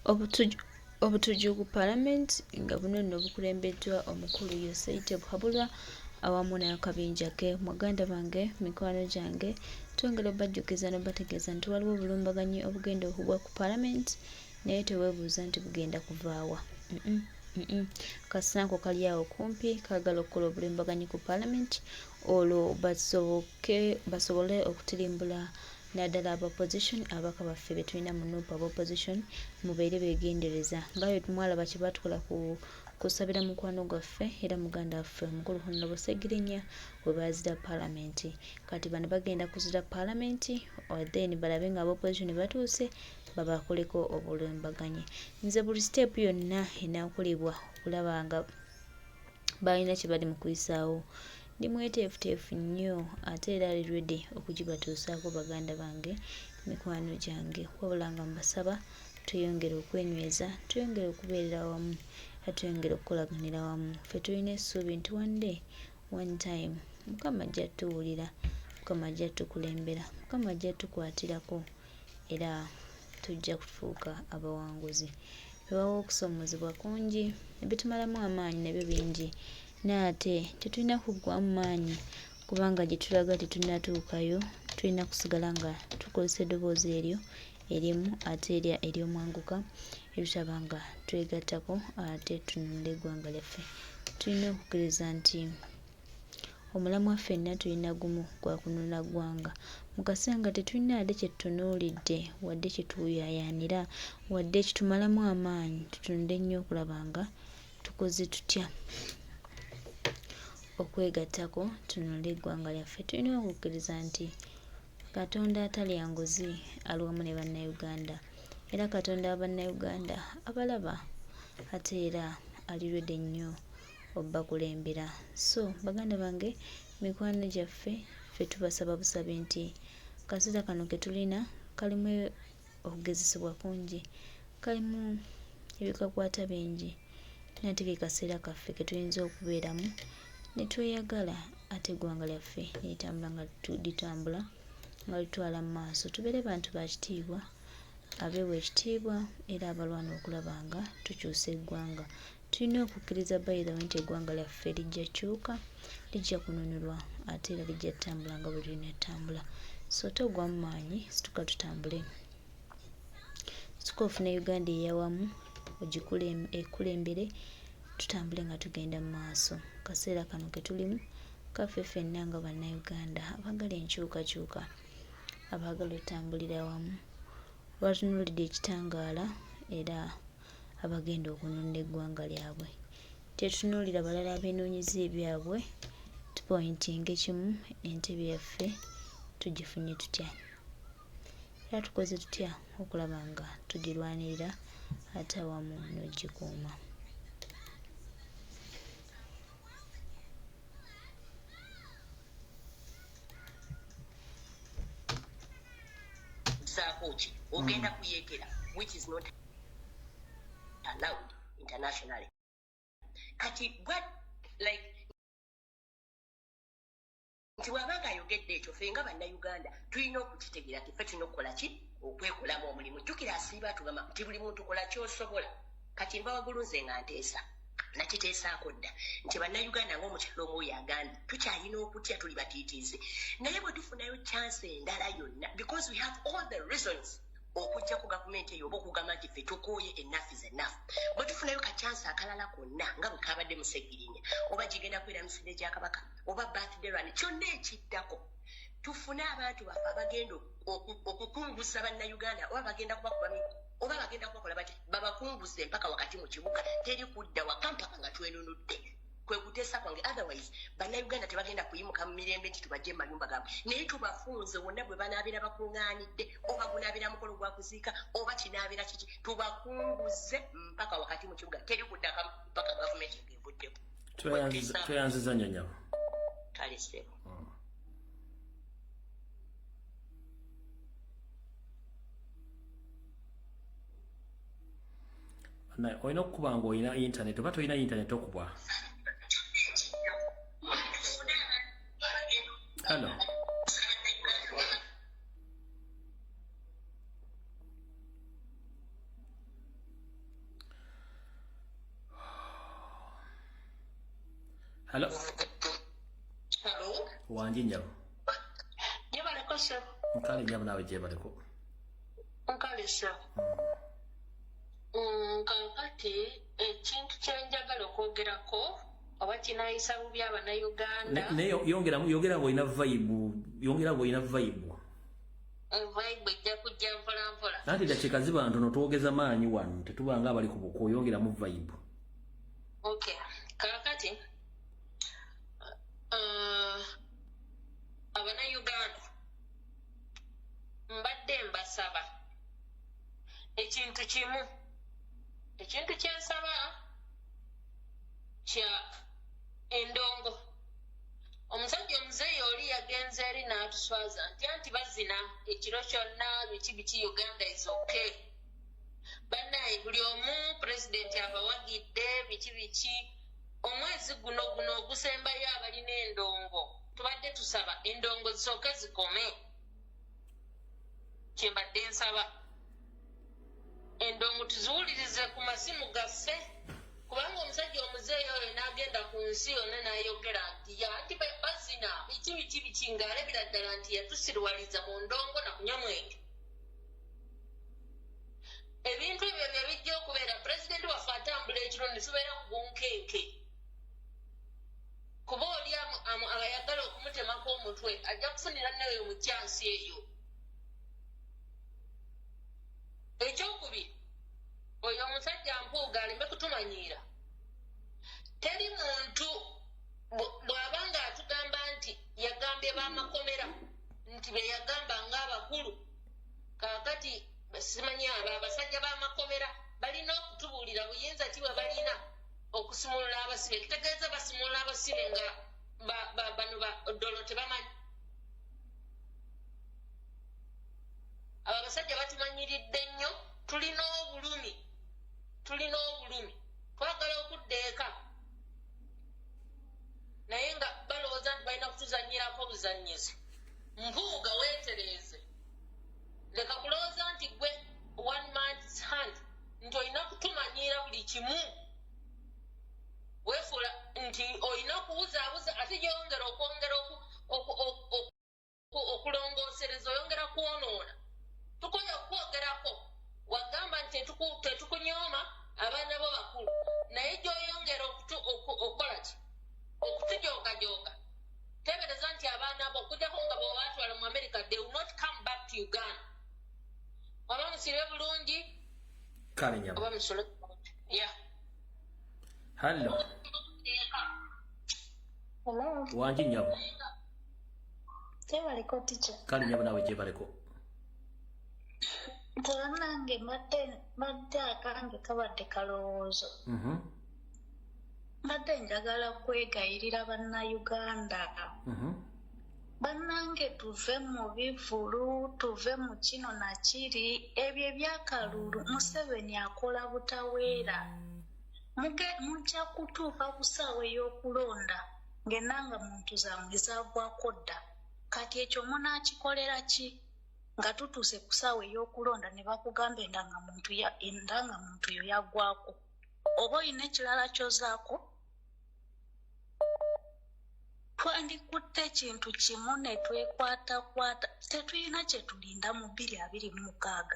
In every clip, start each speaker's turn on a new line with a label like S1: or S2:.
S1: Obutujju ku Palamenti nga buno nno bukulembeddwa omukulu Yosei Tibuhaburwa awamu n'akabinja ke. Muganda bange, mikwano gyange, twongera obajjukiza n'obategeeza nti waliwo obulumbaganyi obugenda okugwa ku Palamenti naye teweebuuza nti bugenda kuvaawa. Kasanko kali awo kumpi kaagala okukola obulumbaganyi ku Palamenti olwo basoboke basobole okutirimbula naddala aba opposition ababaka baffe be tulina mu nup aba opposition mubeere begendereza nga bwe mwalaba kye baatukola ku kusabira mukwano gwaffe era muganda waffe omukulu Honorable Ssegirinya we baazira palamenti kati bano bagenda kuzira palamenti then balabe nga aba opposition batuuse babakoleko obulumbaganyi nze buli step yonna enaakolebwa okulaba nga balina kye bali mu kuyisaawo. Ndi mweteefuteefu nnyo ate era ali ready okugibatuusaako baganda bange, mikwano gyange. Wabula nga mbasaba tweyongere okwenyweza, tweyongere okubeerera awamu era tweyongere okukolaganira awamu. Ffe tulina essuubi nti one day, one time Mukama ajja tuwulira, Mukama ajja tukulembera, Mukama ajja tukwatirako era tujja kufuuka abawanguzi. Wewawo okusoomoozebwa kungi, ebitumalamu amaanyi nabyo bingi naye ate tetulina kuggwamu maanyi kubanga gye tulaga tetunnatuukayo. Tulina kusigala nga tukozesa eddoboozi eryo erimu ate era ery'omwanguka eritaba nga twegattako ate tununule eggwanga lyaffe. Tulina okukkiriza nti Omulamwa ffenna tulina gumu gwa kununula ggwanga. Mu kaseera nga tetulina wadde kye tutunuulidde, wadde kye tuyaayaanira, wadde ekitumalamu amaanyi, tutunule nnyo okulaba nga tukoze tutya okwegattako tununule eggwanga lyaffe. Tulina okukkiriza nti Katonda atalya nguzi ali wamu ne Bannayuganda era Katonda wa Bannayuganda abalaba ate era ali ready nnyo obbakulembera. So baganda bange, mikwano gyaffe, ffe tubasaba busabi nti akaseera kano ke tulina kalimu okugezesebwa kungi, kalimu ebikakwata bingi naye ate ke kaseera kaffe ke tuyinza okubeeramu ne tweyagala ate eggwanga lyaffe ne litambula nga litambula nga litwala mu maaso. Tubeere bantu ba kitiibwa, abeewa ekitiibwa era abalwana okulaba nga tukyusa eggwanga. Tulina okukkiriza by the way nti eggwanga lyaffe lijja kyuka, lijja kununulwa ate era lijja ttambula nga bwe lirina ttambula. So toggwamu maanyi, situka tutambule. Situka ofune Uganda eyawamu ekulembere tutambule nga tugenda mu maaso. Kaseera kano ke tulimu kaffe ffenna nga Bannayuganda abaagala enkyukakyuka, abaagala otambulira awamu, abatunuulidde ekitangaala era abagenda okununula eggwanga lyabwe. Tetutunuulira balala abeenoonyeza ebyabwe, tupointinge kimu entebe yaffe tugifunye tutya era tukoze tutya okulaba nga tugirwanirira ate awamu n'ogikuuma.
S2: Saako ki ogenda kuyekera which is not allowed internationally. Kati what like nti bw'aba nga ayogedde ekyo ffe nga bannayuganda tulina okukitegeera nti ffe tulina okukola ki okwekolamu omulimu. Jjukira asiiba atugamba nti buli muntu kola ky'osobola. Kati nva waggulu nze nga nteesa nakiteesaako dda nti bannayuganda ng'omukyala omwoyo agambye tukyalina okutya tuli batiitiizi naye bwe tufunayo chance endala yonna because we have all the reasons okujja ku gavumenti eyo oba okugamba nti ffe tukooye enough is enough bwe tufunayo ka chance akalala konna nga bwe kabadde mu Ssegirinya oba gigenda kubeera misinde gya Kabaka oba birthday run kyonna ekiddako tufune abantu baffe abagenda okukunguza bannayuganda oba bagenda kubakuba miggo oba bagenda kubakola batya babakunguze mpaka wakati mu kibuga teri kudda waka mpaka nga twenunudde kwe kuteesa kwange otherwise bannayuganda tebagenda kuyimuka mu mirembe nti tubajje mu mayumba gaabwe naye tubafunze wonna bwe banaabeera bakuŋŋaanidde oba gunabeera mukolo gwa kuziika oba kinaabeera kiki tubakunguze mpaka wakati mu kibuga teri kuddaka mpaka gavumenti ng'evuddeko.
S3: Tweyanziza nnyo nyabo.
S2: Kale ssebo.
S3: Naye olina okukuba nga olina internet oba tolina internet okubwa. Hello. Hello.
S4: Hello.
S3: Wangi nnyabo.
S4: Gyebaleko ssebo.
S3: Nkale nnyabo, naawe gyebaleko.
S4: Nkale ssebo. Kaakati ekintu kyenjagala okwogerako oba kinaayisa bubi Abannayuganda.
S3: Naye yongeramu, yongera ng'olina vibe, yongera ng'olina vibe.
S4: Vibe ejja kujja mpola mpola.
S3: Anti dakiika ziba ntono, twogeza maanyi wano, tetubanga abali ku buko, yongeramu vibe.
S4: Okay, kaakati Abannayuganda mbadde mbasaba ekintu kimu. Ekintu kyensaba kya endongo. Omusajja omuzeeyi oli yagenze eri n'atuswaza nti anti bazina ekiro kyonna, biki biki, Uganda is okay. Bannaye, buli omu pulezidenti abawagidde, biki biki. Omwezi guno guno ogusembayo, abalina endongo tubadde tusaba endongo zisooke zikome. Kyembadde nsaba, endongo tuziwulirize ku masimu gaffe, kubanga omusajja omuzeeyi oyo n'agenda ku nsi yonna n'ayogera nti anti bazina biki biki biki, ng'alabira ddala nti yatusirwaliza mu ndongo na kunywa mwenge. Ebintu ebyo bye bijja okubeera. Pulezidenti waffe atambula ekiro ne tubeera ku bunkenke, kuba oli ayagala okumutemako omutwe ajja kufunira neyo mu kyansi eyo. Ekyokubiri, oyo omusajja Mpuuga aleme kutumanyiira. Teri muntu bw'aba nga atugamba nti yagambye b'amakomera nti be yagamba ng'abakulu. Kaakati simanyi abo abasajja b'amakomera balina okutubuulira buyinza ki bwe balina okusumulula abasibe. Kitegeeza basumulula abasibe nga bano ba ddolo tebamanyi. Abo abasajja batumanyiridde nnyo. Tulina obulumi, tulina obulumi, twagala okudda eka, naye nga balowooza nti balina kutuzanyirako buzannyizi. Mpuuga, weetereeze, leka kulowooza nti gwe one man's hand, nti olina kutumanyiira buli kimu. Weefuula nti olina okubuzaabuza, ate gyongera okwongera okulongoosereza, oyongera kwonoona. Tukoye okwogerako. Wagamba nti tetukunyooma, abaana bo bakulu, naye gy'oyongera okukola ki, okutujoogajoga, teebereza nti abaana bo okujjako nga bwebatwala mu America, they will not come back to Uganda. Oba musibe bulungi.
S3: Kale nyabo.
S4: Oba musule ya.
S3: Hello.
S5: Hello.
S3: Wangi nyabo.
S5: Gyebaleko, teacher.
S3: Kale nyabo, naawe gyebaleko.
S5: Bannange, mbadde akange kabadde kalowoozo. Mbadde njagala kwegayirira Bannayuganda. Bannange, tuve mu bivulu, tuve mu kino na kiri, ebyo ebyakalulu. Museveni akola butaweera. Mujja kutuuka ku ssaawa ey'okulonda ng'ennangamuntu zammwe zaggwako dda. Kati ekyo munaakikolera ki nga tutuuse ku ssaawa ey'okulonda ne bakugamba endangamuntu yo yaggwako? Oba olina ekirala ky'ozaako? Twandikutte ekintu kimu ne twekwatakwata. Tetulina kye tulinda mu 2026.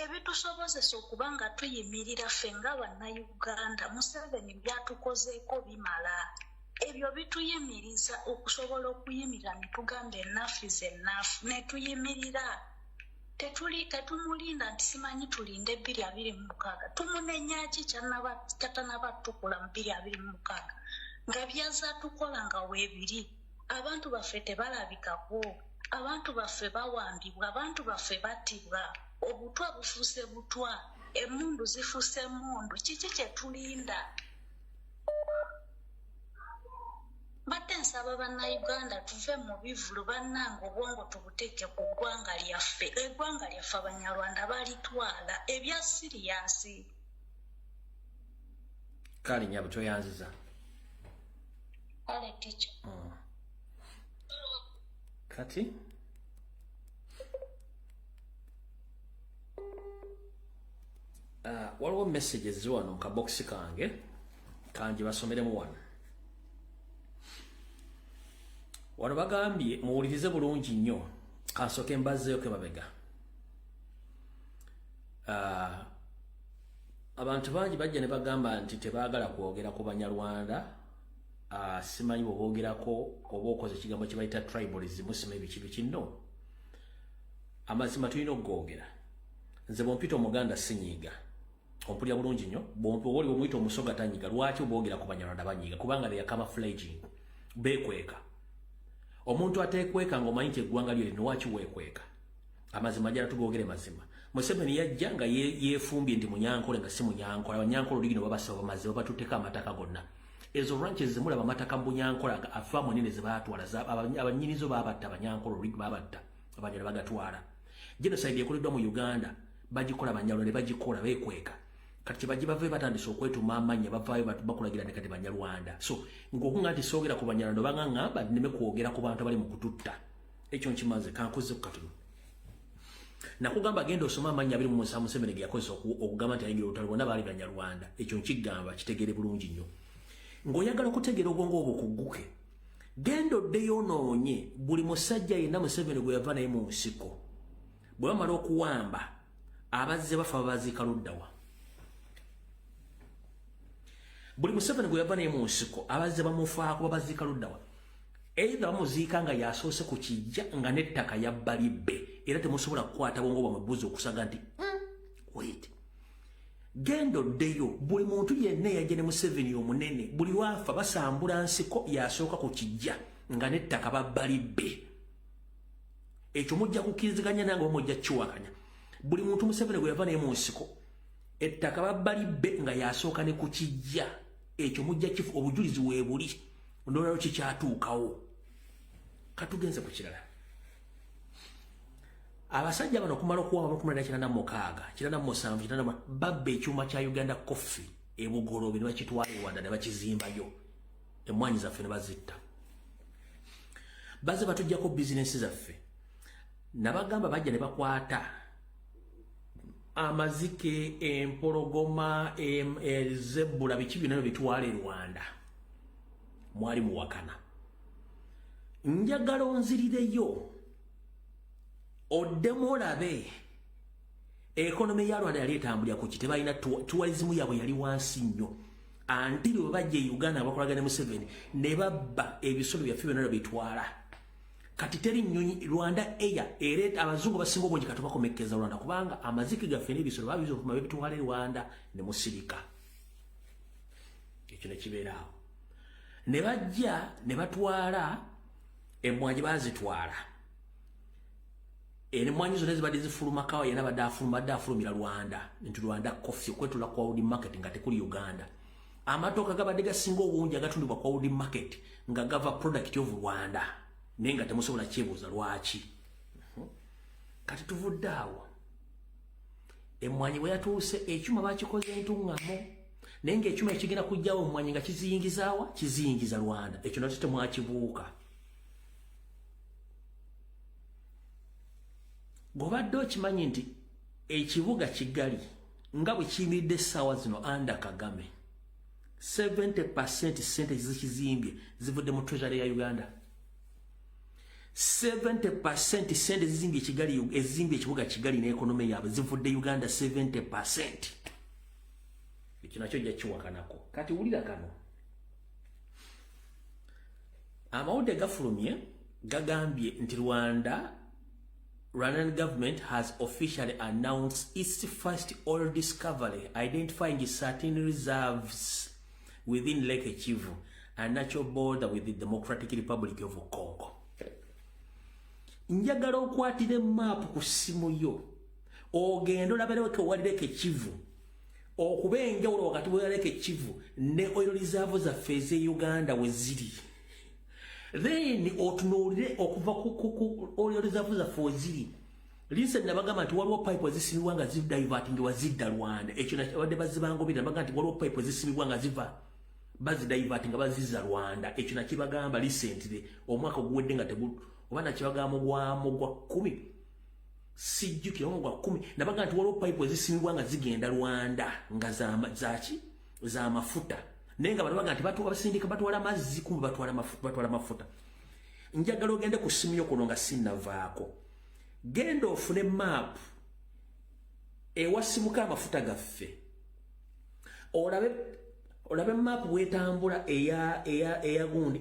S5: Ebitusobozesa okuba nga tuyimirira ffe nga Bannayuganda, Museveni byatukozeeko bimala. Ebyo bituyimiriza okusobola okuyimirira ne tugamba enough is enough, ne tuyimirira. Tetuli tetumulinda nti simanyi tulinde 2026. Tumunenya ki kyatanaba tukola mu 2026, nga byaza tukola nga weebiri? Abantu baffe tebalabikako, abantu baffe bawambibwa, abantu baffe battibwa, obutwa bufuuse butwa, emmundu zifuuse emmundu. Kiki kye tulinda? Mbadde nsaba Bannayuganda tuve mu bivulu. Bannange, obwongo tubuteeke ku ggwanga lyaffe. Eggwanga lyaffe Abanyarwanda balitwala ebya serious.
S3: Kale nyabo, toyanziza.
S5: Kale, teacher.
S3: Kati waliwo messages wano mu kabokisi kange, kangi basomeremu wano. Wano bagambye muwulirize bulungi nnyo, kansooke mbazzeeyo ke mabega. Abantu bangi bajja ne bagamba nti tebaagala kwogera ku Banyarwanda. Simanyi bw'oboogerako oba okoze ekigambo kye bayita tribalism, simanyi biki biki. Nno amazima tulina okugoogera. Nze bw'ompita Omuganda sinyiiga, ompulira bulungi nnyo. Bw'oba oli bw'omuyita Omusoga tanyiga. Lwaki oboogera ku Banyarwanda banyiiga? Kubanga they are camouflaging, beekweka. Omuntu ateekweka ng'omanyi nti eggwanga lyo lino, waki weekweka? Amazima jala tugoogere mazima. Museveni yajja nga yeefumbye nti Munyankole, nga si Munyankole. Abanyankole oligino babasaba bamaze babatutteko amataka gonna. Ezo ranches zemulaba amataka mu Bunyankole afaamu nene ze baatwala, abannyinizo babatta. Abanyankole oligi babatta, Abanyala bagatwala. Genocide ekoleddwa mu Uganda bagikola Banyarwanda ne bagikola beekweka. Kati kyebajje bave batandise okwetuma amannya, bavaayo bakulagira ne kati Banyarwanda. So ng'okunga nti soogera ku Banyarwanda, obanga ŋŋamba nneme kwogera ku bantu abali mu kututta, ekyo nkimaze. Kankuze ku katono. Nakugamba genda osome amannya 27 Museveni ge yakozesa okugamba nti ayingira olutalo, bonna baali Banyarwanda. Ekyo nkigamba kitegeere bulungi nnyo. Ng'oyagala okutegeera, obwongo obwo kugguke, genda oddeyo onoonye buli musajja yenna Museveni gwe yava naye mu nsiko. Bwe bamala okuwamba, abazze bafa babaziika luddawa? Buli Museveni gwe yava naye mu nsiko, abazze bamufaako babaziika luddawa? Either bamuziika nga yasoose ku kijja nga n'ettaka yabbalibbe. Era temusobola kukwata bwongo bwamwe buzi okusaga nti wait. Genda oddeyo, buli muntu yenna eyajja ne Museveni omunene, buli lwafa basambula nsiko, yasooka ku kijja nga n'ettaka babbalibbe. Ekyo mujja kukkiriziganya nange oba mujja kiwakanya? Buli muntu Museveni gwe yava naye mu nsiko, ettaka babbalibbe nga yasooka ne ku kijja. Ekyo mujja kifu, obujulizi weebuli, ndowooza kikyatuukawo. Katugenze ku kirala. Abasajja bano okumala okuwamba 1996, 97, 90, babba ekyuma kya Uganda Coffee ebugoloobi ne bakitwala e Rwanda ne bakizimbayo. Emmwanyi zaffe ne bazitta. Bazze batuggyako bizinensi zaffe. Nabagamba bajja ne bakwata amazike, empologoma, ezebbula, biki byonna bitwala e Rwanda. Mwali muwakana. Njagala onzirireyo oddemu olabe economy ya Rwanda yali etambulira ku ki? Tebalina tourism, yaabwe yali wansi nnyo until bwe bajja e Uganda bakolagana ne Museveni ne babba ebisolo byaffe byonna bitwala. Kati teri nnyonyi Rwanda Air ereeta abazungu basinga obungi. Kati bakomekkeza Rwanda kubanga amaziki gaffe n'ebisolo babiza okufuma babitwala e Rwanda ne musirika. Ekyo ne kibeera awo. Ne bajja ne batwala emmwanyi, baazitwala. Emmwanyi zonna zibadde zifuluma kawa yena badde afuluma, badde afulumira Rwanda nti Rwanda Coffee okwetula kwa world market nga tekuli Uganda. Amatooka gabadde gasinga obungi agatundibwa kwa world market nga gava product of Rwanda, naye nga temusobola kyebuuza lwaki. Kati tuvudde awo, emmwanyi bwe yatuuse ekyuma bakikoze entuŋŋamo, naye ng'ekyuma ekigenda kujjawo emmwanyi nga kiziyingizaawa, kiziyingiza Rwanda. Ekyo nakyo temwakibuuka. Gobadde okimanyi nti ekibuga Kigali nga bwe kiyimiridde essaawa zino under Kagame, 70% sente zikizimbye zivudde mu treasury ya Uganda? 70% sente zizimbye Kigali, ezizimbye ekibuga Kigali ne economy yaabwe zivudde Uganda, 70%. Ekyo nakyo ojja kiwakanako. Kati wulira kano, amawulire gafulumye gagambye nti Rwandan government has officially announced its first oil discovery, identifying certain reserves within Lake Kivu, a natural border with the Democratic Republic of Congo. Njagala okwatire maapu ku ssimu yo, ogende olabereko wali Lake Kivu, okuba enjawulo wakati wa Lake Kivu ne oil reserve zaffe ez'e Uganda we ziri. Then otunuulire okuva ku oil reserve zaffe we ziri. Listen, nabagamba nti waliwo pipe ezisimibwa nga zidivertingibwa zidda Rwanda. Ekyo abadde bazibangobira, nabagamba nti waliwo pipe ezisimibwa nga ziva bazidivert nga bazizza Rwanda. Ekyo nakibagamba recently omwaka oguwedde nga tegu oba nakibagamba gwa 10, sijjukira, omu gwa 10. Nabagamba nti waliwo pipe ezisimibwa nga zigenda Rwanda nga zaki z'amafuta, naye nga bano baga nti basindika batwala mazzi, kumbe batwala mafuta, batwala mafuta. Njagala ogende ku ssimu yo kuno nga sinnavaako, genda ofune map ewasibuka amafuta gaffe, olabe map bwetambula eya gundi,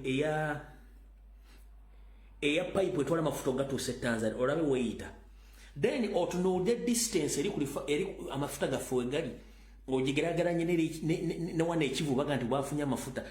S3: eya pipe etwala amafuta ogatuusa e Tanzania, olabe weeyita. Then otunuulire distance eri amafuta gaffe wegali, ogigerageranye ne wano ekivu baga nti bwafunye amafuta.